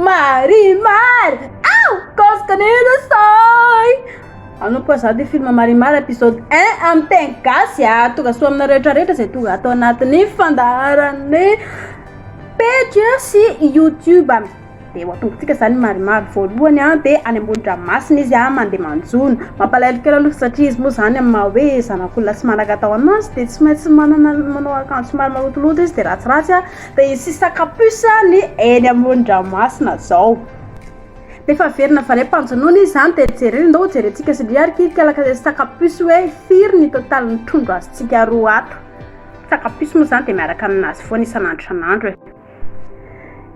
Marimar! Ao! Koskanina soy! Hanomboka izaho ity film Marimar épisode 1 amin'ny teny gasy a! Tonga soa aminareo rehetra rehetra izay tonga ato anatin'ny fandaharan'ny page sy YouTube. Dia ho atombotsika izany Marimar voalohany a, dia any ambony dranomasina izy a, mandeha manjono. Mampalahelo kely aloha satria izy moa izany amin'ny maha hoe zanak'olona tsy manan-katao anazy dia tsy maintsy manana manao akanjo somary malotoloto izy dia ratsiratsy a. Dia i sisaka puce ny eny amoron-dranomasina zao. Dia efa averina avy any am-panjonoana izy izany dia jerena, ndao hojerentsika sy ndry ary kirika alaka saka puce hoe firy ny totalin'ny trondro azontsika roa ato. Saka puce moa izany dia miaraka aminazy foana isan'andro isan'andro e.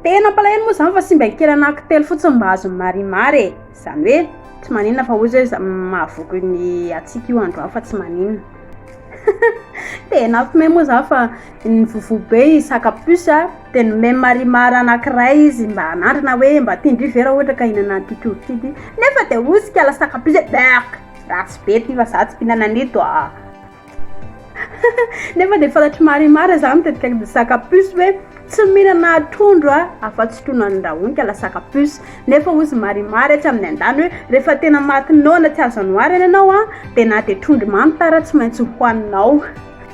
Dia nampalahelo moa izany fa simba kely anankitelo fotsiny mba azon'i Marimar e. Izany hoe tsy maninona fa hoy izy hoe mahavoky ny antsika io androany fa tsy maninona. Dia nampime moa izany fa nivovoa be i saka puce a, dia nomeny Marimar anankiray izy mba hanandrana hoe mba tian-dry ve raha ohatra ka hihinana an'ity trondro ity ity. Nefa dia hoy izy kala saka puce hoe beurk, ratsy be ity fa za tsy mpihinana an'ito a. Nefa dia fantatr'i Marimar izany tetika saka puce hoe tsy mihinana trondro a, afa-tsy trondro andrahoina kala saka puce. Nefa hozy Marimar etsy amin'ny andaniny hoe rehefa tena maty noana tsy azo anoharana ianao a, dia na dia trondro manta ara tsy maintsy hohaninao.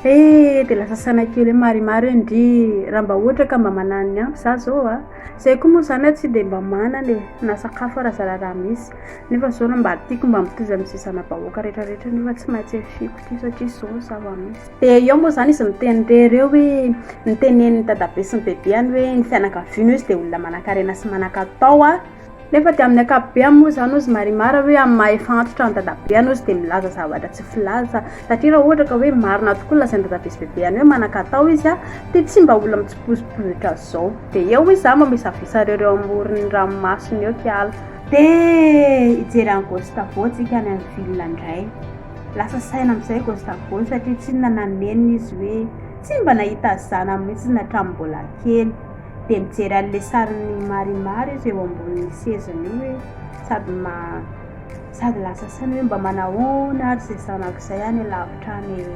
He dia lasa saina kely hoe Marimar hoe ndry raha mba ohatra ka mba manana ny ampy za zao a, zay koa moa zany aho tsy dia mba manana e, na sakafo ara zara raha misy, nefa zao raha mba tiako mba mitovy amin'izay zana-bahoaka rehetrarehetra nefa tsy maintsy efiako ity satria zao ny zava-misy. Dia eo moa zany izy miteny irery eo hoe nitenenin'ny dadabe sy ny bebeany hoe ny fianakaviana izy dia olona manankarena sy manan-katao a. Nefa dia amin'ny ankapobeany moa izany hozy Marimar hoe amin'ny maha efa antitra an'i dadabeany hozy dia milaza zavatra tsy filaza satria raha ohatra ka hoe marina tokoa ny lazain'i dadabe sy bebeany hoe manan-katao izy a dia tsy mba olona mitsipozipozotra zao. Dia eo hoy izaho mamisavisa ireo eo amoron'ny ranomasina eo kiala. Dia hijery an'i Gustavo tsika any amin'ny ville indray. Lasa saina amin'izay Gustavo satria tsy inona nanenina izy hoe tsy mba nahita zanany mihitsy izy hatramin'ny mbola kely. Dia mijery an'ilay sarin'i Marimar izy eo ambonin'ny sezany eo hoe sady ma sady lasa saina hoe mba manahoana ary izay zanako izay any lavitra any e.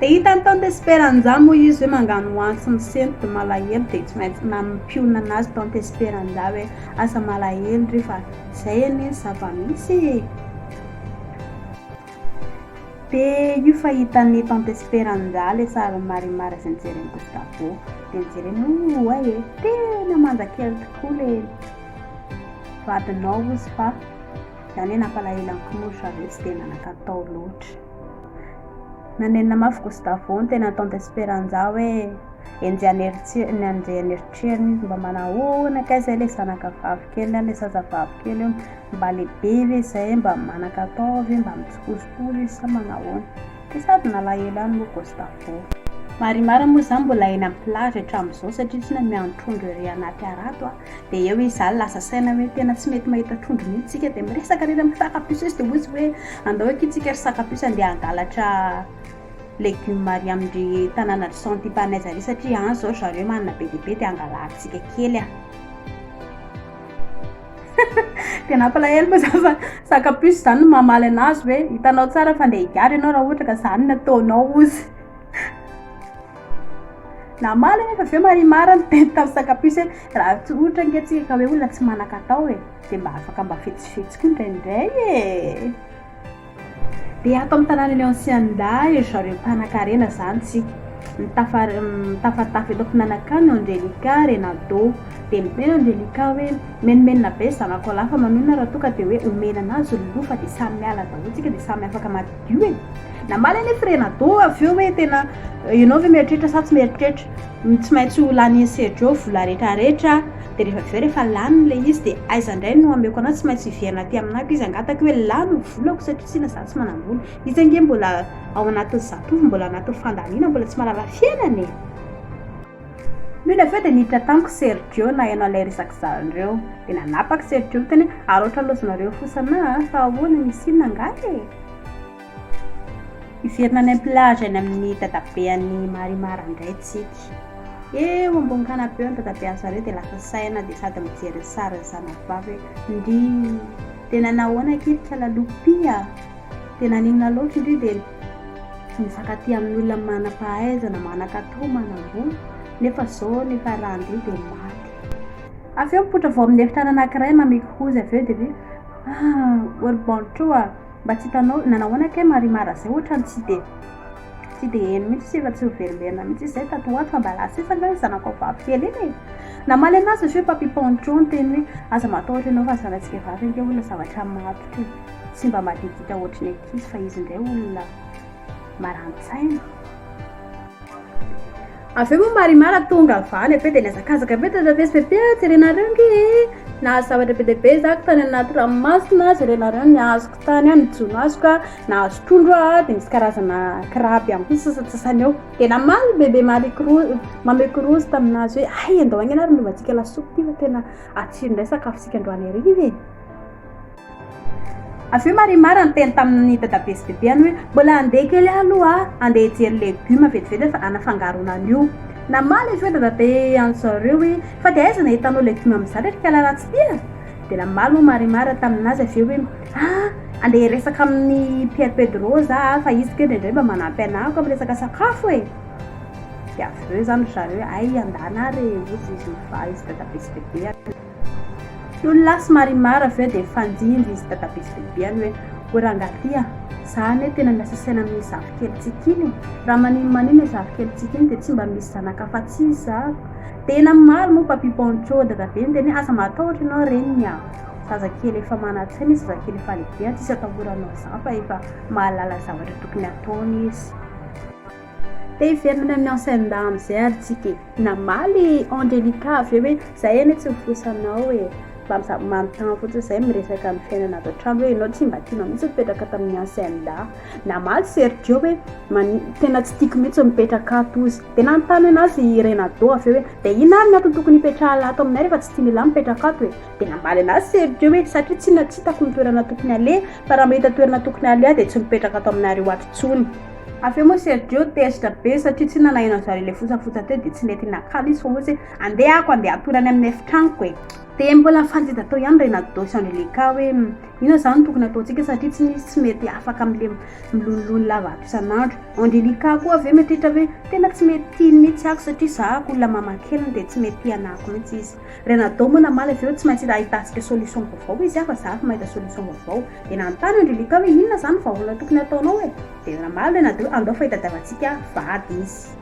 Dia hitan'i Tante Esperanza moa izy hoe manganohano sy misento dia malahelo dia tsy maintsy nampionona anazy Tante Esperanza hoe aza malahelo ry fa izay anie ny zava-misy e. Dia io fa hitan'i Tante Esperanza ilay sarin'i Marimar izay nijeren'i Gustavo. Dia nijereny hoe oay e, tena manja kely tokoa ilay vadinao hozy fa izany hoe nampalahelo an'i Kmory zareo tsy dia nanan-katao loatra. Nanenina mafy Gustavo niteny an'i Tante Esperanza hoe enjehan'eritreriny anjehan'eritreriny izy mba manahoana kay izay ilay zanaka vavy kely na ilay zazavavy kely io. Mba lehibe ve izay, mba manan-katao ve, mba mitsipozipozy izy sa manahoana? Dia sady nalahelo ihany moa Gustavo. Marimar moa izany mbola eny amin'ny plage hatramin'izao satria tsy miandry trondro ery anaty harato a. Dia eo izy izany lasa saina hoe tena tsy mety mahita trondro mihitsy isika dia miresaka irery amin'ny saka puce izy dia hoy izy hoe andao akia tsika ry saka puce andeha hangalatra legioma ary amin-dry tanàna ry Santipanez ary satria any izao ry zareo manana be dia be dia hangalarintsika kely a. Dia nampalahelo moa zany fa saka puce zany no mamaly anazy hoe hitanao tsara fa andeha higadra ianao raha ohatra ka zany no ataonao ozy. Namaly anefa avy eo Marimar niteny tamin'ny saka puce hoe raha tsy ohatra ange tsika ka hoe olona tsy manan-katao e, dia mba afaka mba fetsifetsy koa indraindray e. Dia ato amin'ny tanànan'i Ancienda ry zareo mpanankarena izany tsika. Mitafa mitafatafa eto am-pinanakany Angelica, Renaldo. Dia miteny Angelica hoe, menomenona be ry zanako lahy fa maninona raha toa ka dia hoe omena anazy ny loha fa dia samy miala daholo tsika dia samy afaka madio e. Namaly anefa Renaldo avy eo hoe tena ianao ve mieritreritra sa tsy mieritreritra? Tsy maintsy ho lanian'i Sergio vola rehetrarehetra. Dia rehefa avy eo rehefa laniny ilay izy dia aiza indray no hameko anazy tsy maintsy hiverina aty aminako izy hangataka hoe lany ny volako satria tsy inona izaho tsy manam-bola. Izy ange mbola ao anatin'ny zatovo mbola anatin'ny fandaniana mbola tsy mahalala fiainana e. Nony avy eo dia niditra tamiko Sergio naheno an'ilay resaka izany ireo. Dia nanapaka Sergio niteny hoe ary ohatra laozinareo fosana fa ahoana misy inona angaha e? Hiverina any am-plage any amin'ny dadabean'i Marimar indray tsika. Eo ambony canapé eo ny dadabean'i zareo dia lasa saina dia sady mijery ny sarin'ny zanany vavy hoe ndry dia nanahoana akia ry Kalalopy a! Dia naninona loatra ndry dia mifankatia amin'olona manam-pahaizana, manan-katao, manam-bola nefa izao nefa raha ndry dia maty. Avy eo mipoitra vao amin'ny efitrano anankiray Mamy Cruz avy eo dia hoe ah, ry Pancho ah, mba tsy hitanao nanahoana kay Marimar zay ohatrany tsy dia tsy dia heno mihitsy sy efa tsy miverimberina mihitsy izy zay tato ho ato fa mba lasa izy angaha zanakao vavy kely iny e. Namaly anazy avy eo Papi Pancho niteny hoe aza matahotra ianao fa zanatsika vavy ange olona zavatra matotra e. Tsy mba madiditra ohatry ny ankizy fa izy indray olona marani-tsaina. Avy eo moa Marimar tonga avy any avy eo dia nihazakazaka be tata sy bebe a, jerenareo nge e! Nahazo zavatra be dia be zako tany anaty ranomasina, jerenareo ny azoko tany an, ny jono azoko a, nahazo trondro aho dia misy karazana crabe ihany koa ny sasantsasany eo. Dia namaly bebe Marie Cruz, Mame Cruz taminazy hoe hay andao haingana ary novantsika lasopy ity fa tena hatsiro indray sakafontsika androany hariva e! Avy eo Marimar niteny tamin'ny dadabe sy bebeany hoe mbola handeha kely aho aloha a, handeha hijery legioma vetivety fa hanafangaroana an'io. Namaly avy eo dadabe an-dry zareo hoe fa dia aiza no ahitanao legioma amin'izany ry kala ratsy ity a? Dia namaly moa Marimar tamin'azy avy eo hoe ah, handeha hiresaka amin'i Pierre Pedro za fa izy kay indraindray mba manampy anah ko amin'ny resaka sakafo e! Dia avy eo izany ry zareo hoe hay andana ary e, hozy izy mivady izy dadabe sy bebeany. Nony lasa Marimar avy eo dia nifanjinjy izy dadabe sy bebeany hoe, O rangahy ty a! Za anie tena miasa saina amin'iny zafikelintsika iny e! Raha manino manino io zafikelintsika iny dia tsy mba misy zanaka afa-tsy izy za. Dia namaly moa Papi Pancho dadabeny dia hoe, aza matahotra ianao reniny a! Zazakely efa manan-tsaina izy, zazakely efa lehibe a! Tsisy atahoranao izany fa efa mahalala ny zavatra tokony hataony izy. Te hiverina any amin'ny hacienda amin'izay ary tsika e! Namaly i Angelica avy eo hoe, Izahay anie tsy mifosa anao e! Mba manontany fotsiny izahay miresaka ny fiainana ato an-trano hoe ianao tsy mba tianao mihitsy mipetraka ato amin'ny hacienda. Namaly Sergio hoe, Tena tsy tiako mihitsy mipetraka ato hozy. Dia nanontany anazy i Renado avy eo hoe, Dia inona ary ny antony tokony hipetrahan'lah ato aminay rehefa tsy tian'lah mipetraka ato e? Dia namaly anazy Sergio hoe, Satria tsy hitako ny toerana tokony haleha, fa raha mahita toerana tokony haleha aho dia tsy mipetraka ato aminareo ato intsony. Avy eo moa Sergio tezitra be satria tsy nanaheno an'zareo ilay fosafosa teo dia tsy nety nakany izy fa hoy izy hoe andeha ako andeha hatory any amin'ny efitranoko e. Dia mbola nifanjida teo ihany Renaldo sy Angelica hoe inona izany no tokony hataontsika satria tsy misy tsy mety afaka amin'ilay milonilony lava ato isan'andro. Angelica koa avy eo mieritreritra hoe tena tsy mety tiany mihitsy ako satria za ako olona mamakeliny dia tsy mety tia anako mihitsy izy. Renaldo moa namaly avy eo hoe tsy maintsy ahitantsika solution vaovao izy fa za efa mahita solution vaovao. Dia nanontany Angelica hoe inona izany vahaolana tokony hataonao e? Dia namaly Renado hoe andao fa hitadiavantsika vady izy.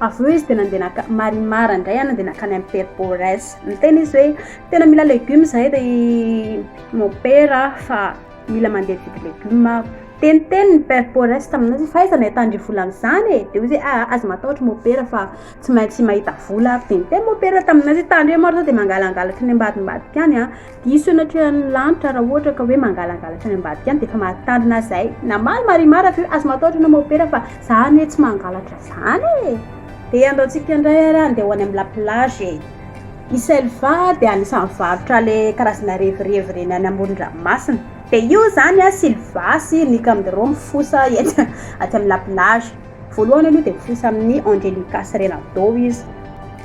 Avy eo izy dia nandeha naka Marimar indray nandeha nankany amin'ny Père Pores. Niteny izy hoe tena mila legioma izahay ry mon père fa mila mandeha mividy legioma aho. Dia niteny ny Père Pores tamin'azy hoe fa aiza no ahitan-dry vola amin'izany e? Dia hoy izy hoe aa aza matahotra mon père fa tsy maintsy mahita vola aho. Dia niteny mon père tamin'azy hoe tandremo ary sao dia mangalangalatra any ambadimbadika any an. Diso eo anatrehan'ny lanitra raha ohatra ka hoe mangalangalatra any ambadika any dia efa mahatandrina zay. Namaly Marimar avy eo, aza matahotra ianao mopera fa za anie tsy mangalatra zany e! Dia andaontsika indray ary andeha ho any amin'ny la plage e! I Selva dia anisan'ny mivarotra le karazana revirevy ireny any amoron-dranomasina. Dia io izany a Silva sy Nicandro mifosa etsy aty amin'ny la plage. Voalohany aloha dia mifosa amin'i Angelica sy Renaldo izy.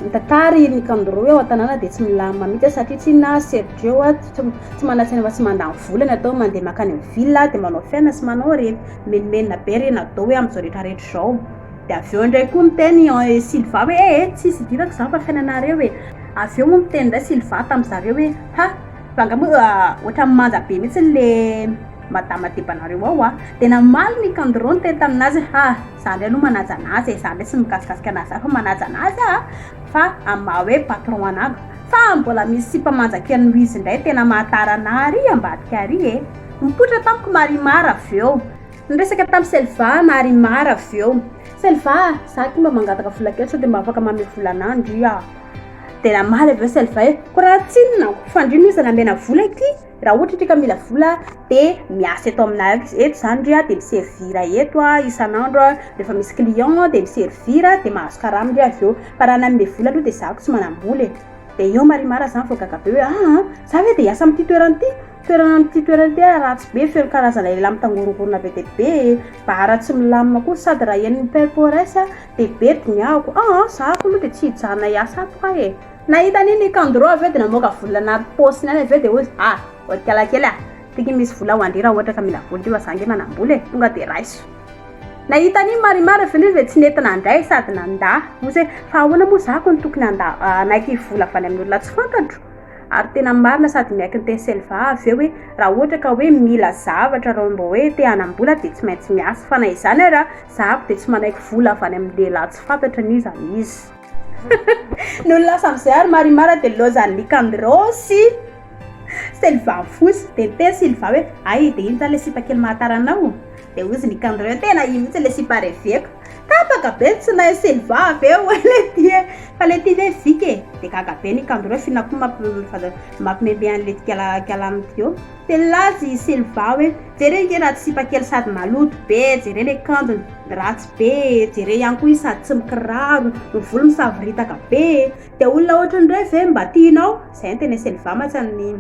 Mitantara i Nicandro hoe ao an-tanàna dia tsy milamina mihitsy satria tsy inona Sergio tsy manan-tsaina fa tsy mandany vola ny atao mandeha mankany amin'ny ville dia manao fiainana sy manao revy. Mimenomenona be Renaldo hoe amin'izao rehetra rehetra izao. Dia avy eo indray koa miteny i Silva hoe eh eh tsisy idirako izany fa fiainanareo e. Avy eo moa miteny indray Silva tamin'ny zareo hoe ha fa angaha moa ohatran'ny manja be mihitsy le Madama debanareo ao a! Dia namaly ny Kandro niteny taminazy hoe ha! za ndray aloha manaja anazy e! za ndray tsy mikasikasika anazy zany fa manaja anazy aho fa amin'ny maha hoe patron anahy fa mbola misy sipa manja kely noho izy indray tena mahatara anahy ary ambadika ary e! Nipoitra tamiko Marimar avy eo. Niresaka tamin'i Selva Marimar avy eo. Selva a! Za aky mba mangataka vola kely sao dia mba afaka manome vola anah ndry a! Dia namaly avy eo Selva hoe ko raha tsinona fa ndry no iza namena vola aky? Raha ohatra ndry ka mila vola dia miasa eto aminay eto izany ndry dia mi-servir eto isan'andro rehefa misy client dia mi-servir dia mahazo karama ndry avy eo fa raha nanome vola aloha dia za ko tsy manam-bola e! Dia eo Marimar zany vao gaga be hoe aa za ve dia hiasa amin'ity toerana ity? Toerana amin'ity toerana ity ary ratsy be feno karazana lehilahy mitangorongorona be dia be e! Bar tsy milamina koa sady raha henon'ny Père Pores dia bedy ny ahako aa za ko aloha dia tsy hijanona hiasa ato aho e! Nahita an'iny i Kandro avy eo dia namoaka vola anaty paosiny any avy eo dia hoy izy, ah, ody kala kely ah, ty ki misy vola ho an-dry raha ohatra ka mila vola ty fa za nge manam-bola e, tonga dia raiso. Nahita an'iny Marimar avy eo dia tsy nety nandray sady nandà. Hoy izy hoe, fa ahoana moa za ko no tokony handà hanaiky vola avy any amin'ny olona tsy fantatro? Ary tena marina sady miaiky ny teny Selva avy eo hoe raha ohatra ka hoe mila zavatra raha mba hoe te hanam-bola dia tsy maintsy miasa. Fa na izany ara, za ko dia tsy manaiky vola avy any amin'ny lehilahy tsy fantatra n'iza n'iza. Nony lasa amin'izay ary Marimar dia lozan'i Nicandro sy Selva fotsy. Dia niteny Silva hoe, hay dia iny izany ilay sipa kely mahatara anao? Dia hozy ny Kandreo, tena iny mihitsy ilay sipa reveko. Tapaka be ny tsinain'i Silva avy eo ilay ty e. Fa ilay ty ve vika e. Dia gaga be ny Kandreo, f'inona koa mampimeme an'ilay ty kialany ty eo. Dia nilaza i Silva hoe, jereo ange ratsy sipa kely sady maloto be, jereo ilay akanjony ratsy be, jereo ihany koa izy sady tsy mikiraro, ny volo misavoritaka be. Dia olona ohatran'ireo ve mba tianao? Izay no tenenin'i Silva mantsy an'i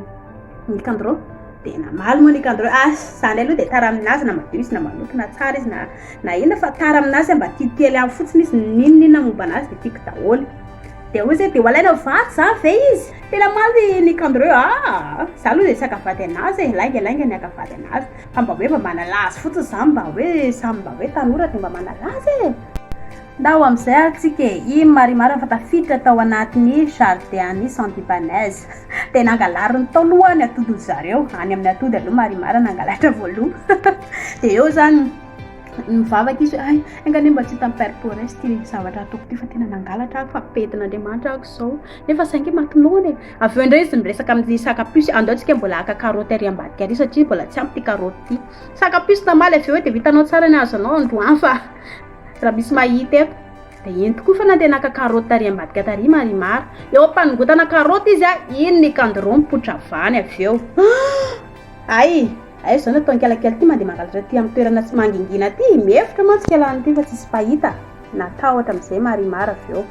Nikandro. Dia namaly moa Nikandro hoe, ah, izany aloha dia tara aminazy na madio izy na maloto na tsara izy na na inona fa tara aminazy mba tiako kely ihany fotsiny izy, n'inon'inona momba anazy dia tiako daholo. Dia hoy izy hoe, dia ho alaina vady izany ve izy? Dia namaly Nikandro hoe, ah, izaho aloha dia tsy haka vady anazy e, lainga lainga ny haka vady anazy, fa mba hoe mba manala azy fotsiny izany mba hoe samy mba hoe tanora dia mba manala azy e. Ndao amin'izay ary tsika e! I Marimar efa tafiditra tao anatin'ny jardin an'i Santibanez. Dia nangalariny tao aloha ny atodin-dry zareo. Any amin'ny atody aloha Marimar nangalatra voaloha. Dia eo izany mivavaka izy hoe hay, enga anie mba tsy hitan'i Père Porès ity zavatra ataoko ity fa tena nangalatra aho fa bedin'Andriamanitra aho izao. Nefa saingy maty noana e! Avy eo indray izy miresaka amin'ny saka puce, andao tsika mbola haka karaoty ary ambadika ary satria mbola tsy ampy ity karaoty ity. Saka puce namaly avy eo hoe dia ho hitanao tsara ny azonao androany fa. Raha misy mahita eto. Dia iny tokoa fa nandeha naka karaoty tary ambadika tary Marimar. Eo am-panongotana karaoty izy a, iny ny kandoro mipoitra avy any avy eo. Hay! Hay izao ny ataon'i Kialakely ity mandeha mangalatra aty amin'ny toerana tsy mangingina aty. Mihevitra mantsy Kialany ity fa tsisy mpahita. Natahotra amin'izay Marimar avy eo.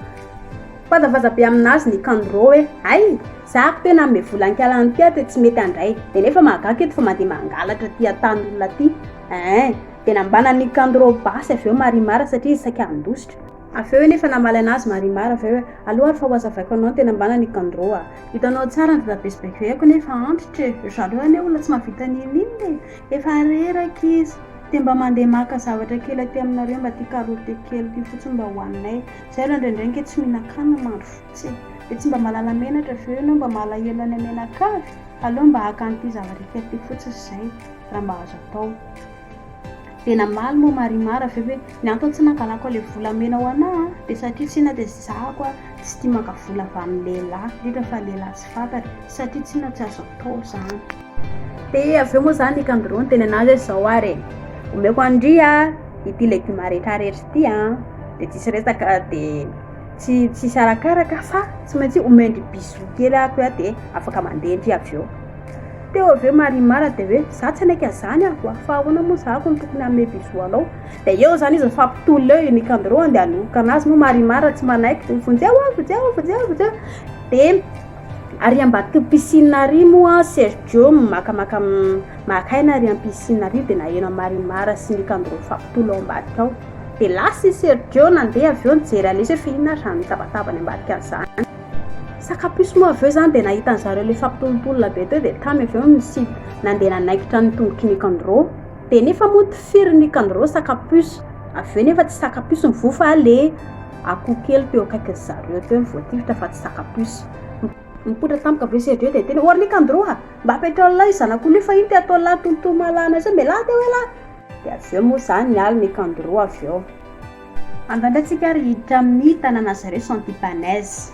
Vazavaza be aminazy ny kandoro hoe, hay! Za ko tena hanome vola an'i Kialany ity aho dia tsy mety handray. Dia nefa mahagaga eto fa mandeha mangalatra aty an-tanin'olona aty. Ein! Dia nambanan'i Nicandro basy avy eo Marimar satria izy saika handositra. Avy eo nefa namaly anazy Marimar avy eo hoe, Aleo ary fa ho azavaiko anao ny tena ambanan'i Nicandro a! Hitanao tsara ny dadabe sy bebeako nefa antitra e! Ry zareo anie olona tsy mahavita n'inon'inona e! Efa reraka izy. Dia mba mandeha maka zavatra kely aty aminareo mba ity karoty kely ity fotsiny mba hohaninay. Izay aloha indraindray ange tsy mihinan-kanina mandry fotsy e! Dia tsy mba mahalala menatra ve ianao mba malahelo anay mianakavy? Aleo mba haka an'ity zavatra kely ity fotsiny izay raha mba azo atao. Dia namaly moa Marimar avy eo hoe, ny antony tsy nangalako ilay volamena ho anà dia satria tsinona dia zahako tsy tia maka vola avy amin'ny lehilahy, indrindra fa lehilahy tsy fantatra, satria tsinona tsy azo atao izany. Dia avy eo moa izany i Kandoro niteny an'azy hoe izao ary e, omeko an-dry ity legioma rehetrarehetra ity an, dia tsisy resaka dia tsy tsisy arakaraka fa tsy maintsy omen-dry bisou kely aho koa dia afaka mandeha ndry avy eo. Teo avy eo Marimar dia hoe za tsy hanaiky an'izany aho a, fa ahoana moa za ko no tokony hanome bisou anao? Dia eo izany izy mifampitolona eo i Nicandro andeha hanoroka anazy moa Marimar tsy manaiky dia vonjeo aho, vonjeo aho, vonjeo aho, vonjeo aho. Dia ary ambadiky ny piscine ary moa Sergio makamaka maka aina ary amin'ny piscine ary dia naheno an'i Marimar sy Nicandro mifampitolona ao ambadika ao. Dia lasa i Sergio nandeha avy eo nijery an'izy hoe fa inona ary izany mitabataba any ambadika an'izany. Sakapiso moa avy eo izany dia nahita an'zareo ilay fampitolotolona be teo dia tamy avy eo nisy nandeha nanaikitra ny tongotry Nicandro dia nefa moa tifirin'i Nicandro sakapiso avy eo nefa tsy sakapiso ny voa fa le akoho kely teo akaikin'ny zareo teo no voatifitra fa tsy sakapiso. Nipoitra tampoka avy eo Sergio dia niteny hoe ry Nicandro a! mba apetraho lahy io zanak'olona io fa ino ty ataon'lah tontolo malahana izao mialà teo elah! Dia avy eo moa izany niala Nicandro avy eo. Andrandrantsika ary hiditra amin'ny tanàna zareo Santibanez.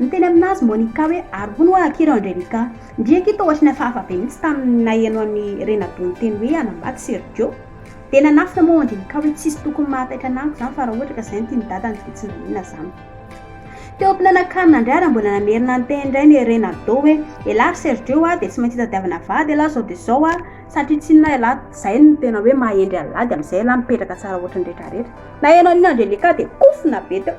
Niteny aminazy Monica hoe ary hono hoa akia Rangelica. Ndry akia toa ohatry ny hafahafa be mihitsy tamin'ny naheno an'i Renado niteny hoe hanambady Sergio. Dia nanafina moa Angelica hoe tsisy tokony mahataitra anamiko izany fa raha ohatra ka izay no tian'i dadany dia tsy naninona izany. Teo am-pinanakanina indray ary mbola namerina niteny indray ny Renado hoe elah ry Sergio a dia tsy maintsy hitadiavana vady elah izao dia izao a. Satria tsinona elah zay no tena hoe maha hendry an'lah dia amin'izay elah mipetraka tsara ohatry ny rehetra rehetra. Naheno an'iny Angelica dia kofona be teo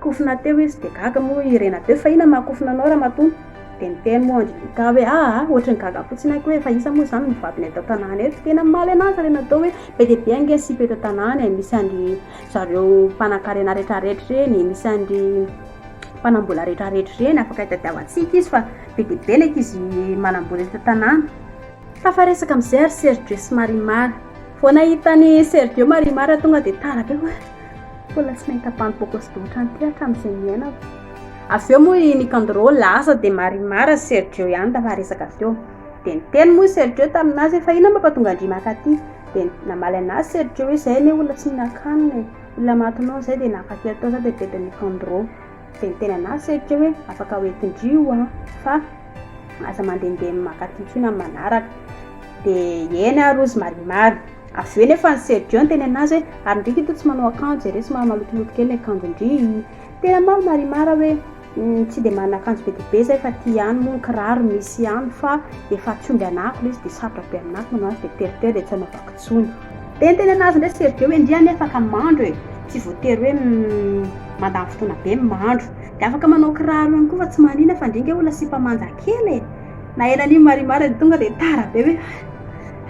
kofona teo izy dia gaga moa i Renate fa inona maha kofona anao ramatoa? Dia niteny moa Angelica hoe aa ohatry ny gaga fotsiny aho hoe fa iza moa izany no vadiny eto an-tanàna eto? Dia namaly anazy Renate hoe be dia be ange ny sipa eto an-tanàna e, misy an-dry zareo mpanankarena rehetra rehetra ireny, misy an-dry mpanambola rehetra rehetra ireny, afaka hitadiavantsika izy fa be dia be ny ankizy manambola eto an-tanàna. Tafaresaka amin'izay ary Sergio sy Marimar. Vao nahita an'i Sergio Marimar tonga dia tara be hoe mbola tsy nahita bandy bogosy be ohatran'ity hatramin'izay niainako. Avy eo moa i Nicandro lasa dia Marimar sy Sergio ihany tafaresaka teo. Dia niteny moa i Sergio tamin'azy hoe fa inona mampatonga an-dry maka aty? Dia namaly an'azy Sergio hoe izay anie olona tsy mihinan-kanina e, olona maty noana izay dia naka kely tao za dia bedin'i Nicandro. Dia niteny an'azy Sergio hoe afaka hoentin-dry io an, fa aza mandehandeha maka aty intsony amin'ny manaraka. Dia eny ary hozy Marimar. Avy eo nefa ny Sergio niteny an'azy hoe ary ndry ito tsy manao akanjo jereo somary malotoloto kely ny akanjon-dry. Tena namaly Marimar hoe tsy dia manana akanjo be dia be izay fa ity ihany moa ny kiraro misy ihany fa efa tsy omby anako ilay izy dia sarotra be aminako manao azy dia teritery dia tsy anaovako intsony. Dia niteny an'azy indray Sergio hoe ndry anie afaka mandro e, tsy voatery hoe mandany fotoana be mandro. Dia afaka manao kiraro ihany koa fa tsy manina fa ndry nge olona sipa manja kely e. Naheno an'iny Marimar dia tonga dia tara be hoe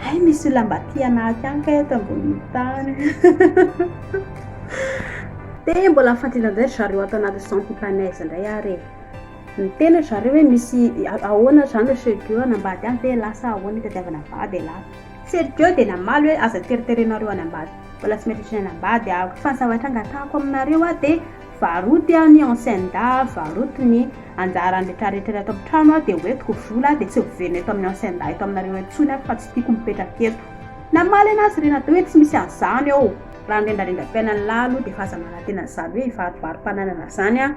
hay misy olona mba tia anah ihany kay eto ambonin'ny tany. Dia mbola mifantina indray ry zareo ato anaty Santipanese indray ary e. Niteny ry zareo hoe misy ahoana izany ry Sergio hanambady any ve elah sa ahoana hitadiavana vady elah. Sergio dia namaly hoe aza teriterenareo hanambady, mbola tsy mieritreritra ny hanambady aho. Fa ny zavatra angatahako aminareo aho dia varoty aho ny hacienda, varoty ny anjaran'ny retraretra ato amin'ny trano aho dia hoentiko vola dia tsy miverina eto amin'ny hacienda eto aminareo intsony aho fa tsy tiako mipetraka eto. Namaly anazy Renato hoe tsy misy an'izany eo. Raha ny rendrarendram-piainan'ny lahy aloha dia efa aza manantena an'izany hoe hivarobaro-pananana izany aho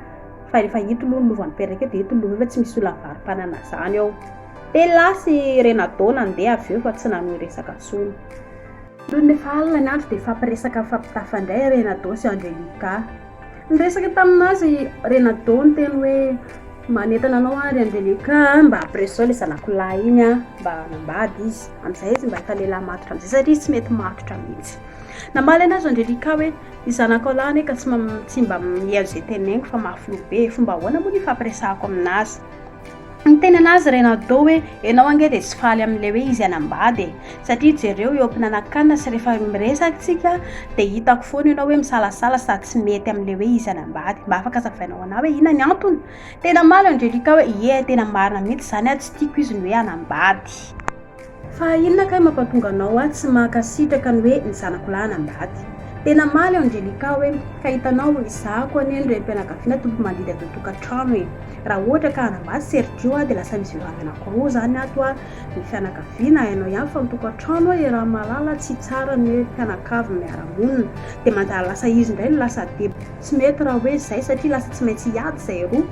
fa rehefa ito aloha ny lova mipetraka eto dia ito ny lova fa tsy misy olona mivaro-pananana izany eo. Dia lasa i Renado nandeha avy eo fa tsy nanohy resaka intsony. Nony efa alina ny andro dia nifampiresaka nifampitafa indray Renado sy Angelica. Niresaka tamin'azy i Renado niteny hoe manentana anao aho ry Angelica a, mba ampiresao ilay zanako lahy iny a, mba hanambady izy. Amin'izay izy mba efa lehilahy matotra amin'izay satria izy tsy mety matotra mihitsy. Namaly an'azy Angelica hoe ny zanakao lahy anie ka tsy tsy mba mihaino izay teneniko fa mafy loha be e, fomba ahoana moa no hifampiresahako aminazy? Niteny anazy Renaldo hoe ianao ange dia tsy faly amin'ilay hoe izy hanambady e! Satria jereo eo am-pinanakanina sy rehefa miresaka isika dia hitako foana ianao hoe misalasala sady tsy mety amin'ilay hoe izy hanambady. Mba afaka azavainao anah hoe inona ny antony? Dia namaly Angelica hoe ie tena marina mihitsy izany ah, tsy tiako izy ny hoe hanambady. Fa inona kay mampatonga anao ahy tsy mankasitraka ny hoe ny zanako lahy hanambady? Dia namaly Angelica hoe, ka hitanao, izaho anie ny renim-pianakaviana tompo-mandidy ato an-tokantrano e! Raha ohatra ka hanambady Sergio aho dia lasa misy vehivavy anankiroa izany ato a, ny fianakaviana, hainao ihany fa ny tokantrano e Ramalala tsy tsara ny hoe mpianakavy miara-monina. Dia manjary lasa izy indray no lasa deba. Tsy mety raha hoe izay satria lasa tsy maintsy hiady izay roa.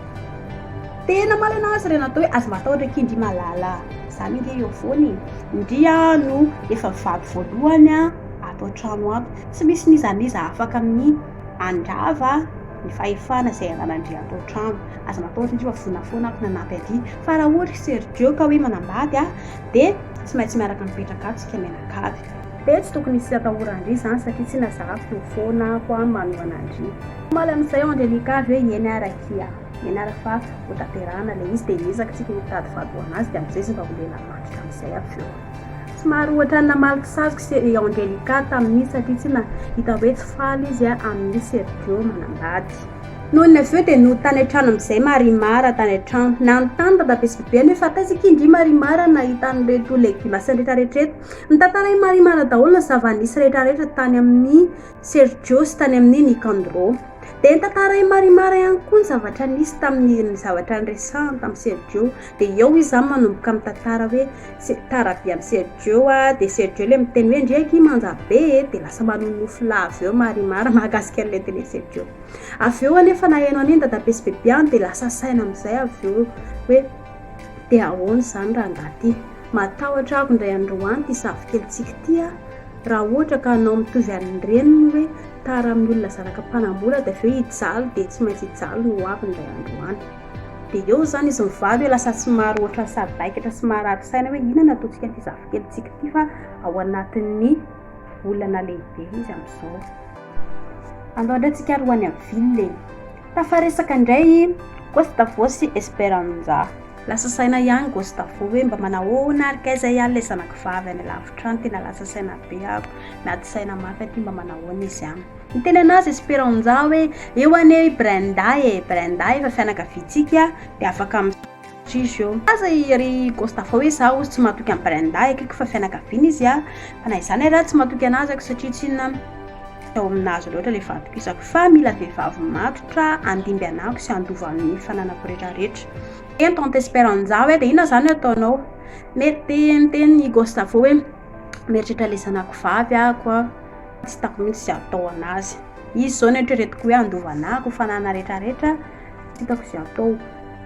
Tena malaina azy re natao hoe aza matahotra akia ndry malala a! Zany ange eo foana e! Ndry aho no efa vady voalohany ato an-trano ato. Tsy misy n'iza n'iza afaka ny handrava ny fahefana izay ananandry ato an-trano. Aza matahotra ndry fa vonona foana aho nanampy aty. Fa raha ohatra i Sergio ka hoe manambady aho dia tsy maintsy miaraka mipetraka ato isika mianakavy. Dia tsy tokony hisy atahoran-dry izany satria tsy nazaviko eo foana aho manohana an-dry. Omaly amin'izay Angelica avy hoe eny ary akia. Mianara fa ho tanterahana ilay izy dia hiezaka tsika hitady vady ho an'azy dia amin'izay izy mba ho lehilahy matotra amin'izay avy eo. Somary ohatran'ny namaly kisazoka i Angelica tamin'iny satria tsy hita hoe tsy faly izy amin'i Sergio manambady. Nony avy eo dia nody tany an-trano amin'izay Marimar tany an-trano. Nanontany dadabe sy bebeny hoe fa taiza akia ndry Marimar nahita an'ireto legioma sy ny rehetrarehetra ireto. Notantarain'i Marimar daholo ny zava-nisy rehetrarehetra tany amin'i Sergio sy tany amin'i Nicandro. Dia notantarain'i Marimar ihany koa ny zavatra nisy tamin'ny ny zavatra niresahany tamin'i Sergio. Dia eo izy izany manomboka mitantara hoe tara be amin'i Sergio a, dia Sergio ilay miteny hoe ndry akia manja be e, dia lasa manonofy lava eo Marimar mahakasika an'ilay tenin'i Sergio. Avy eo anefa naheno an'iny dadabe sy bebeany dia lasa saina amin'izay avy eo hoe dia ahoana izany rangahy ity? Matahotra aho indray androany ity zafikelintsika ity a! Raha ohatra ka hanao mitovy an'ny reniny hoe tara amin'ny olona zanaka mpanambola dia avy eo hijaly dia tsy maintsy hijaly no ho avy indray andro any. Dia eo izany izy mivady hoe lasa somary ohatran'ny sadaikatra sy marary saina hoe inona no ataontsika an'ity zafikelintsika ity fa ao anatin'ny olana lehibe izy amin'izao. Andao indray tsika ary ho any amin'ny ville e. Tafaresaka indray Gustavo sy Esperanza. Lasa saina ihany Gustavo hoe mba manahoana ary kay zay any ilay zanako vavy any lavitra any, tena lasa saina be aho, miady saina mafy aty mba manahoana izy any. Niteny anazy Esperanza hoe eo anie i Brenda e, Brenda efa fianakaviantsika dia afaka. matotra izy eo. Aza i ry Gustavo hoe izaho ozy tsy matoky an'i Brenda, ekeko fa fianakaviana izy a, fa na izany ary aho tsy matoky anazy ako satria tsinona tsy ao aminazy loatra ilay fahatokisako fa mila vehivavy matotra handimby anako sy handova ny fananako retraretra. Eny tante Esperanza hoe dia inona izany no ataonao? Mety miteny i Gustavo hoe mieritreritra ilay zanako vavy ako a, tsy hitako mihitsy izay atao anazy. Izy izao no eritreretiko hoe handova anako, fananana retraretra, tsy hitako izay atao.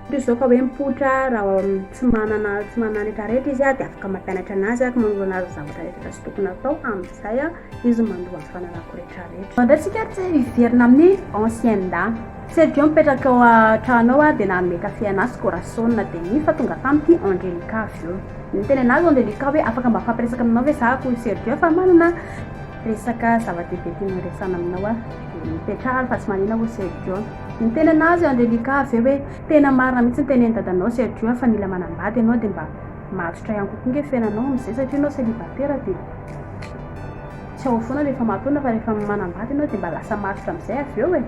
Toy izao ka hoe mipoitra raha tsy manana tsy manana retraretra izy dia afaka mampianatra anazy aho, manoro anazy ny zavatra rehetra tsy tokony atao amin'izay izy mandova ny fananako retraretra. Andao tsika ary tsy hiverina amin'ny ancienda. Sergio mipetraka ao an-trano ao dia nanome kafe anazy Corazon dia nifa tonga tamiko i Angelica avy eo. Niteny anazy Angelica hoe afaka mba mifampiresaka aminao ve za hoy Sergio fa manana resaka zava-dehibe tiana horesahana aminao aho. Dia mipetraha ary fa tsy manina hoy Sergio. Niteny anazy Angelica avy eo hoe tena marina mihitsy ny tenenin'i dadanao Sergio fa mila manambady ianao dia mba matotra ihany kokoa nge fiainanao amin'izay satria ianao célibataire dia tsy ao foana rehefa maty olona fa rehefa manambady ianao dia mba lasa matotra amin'izay avy eo e.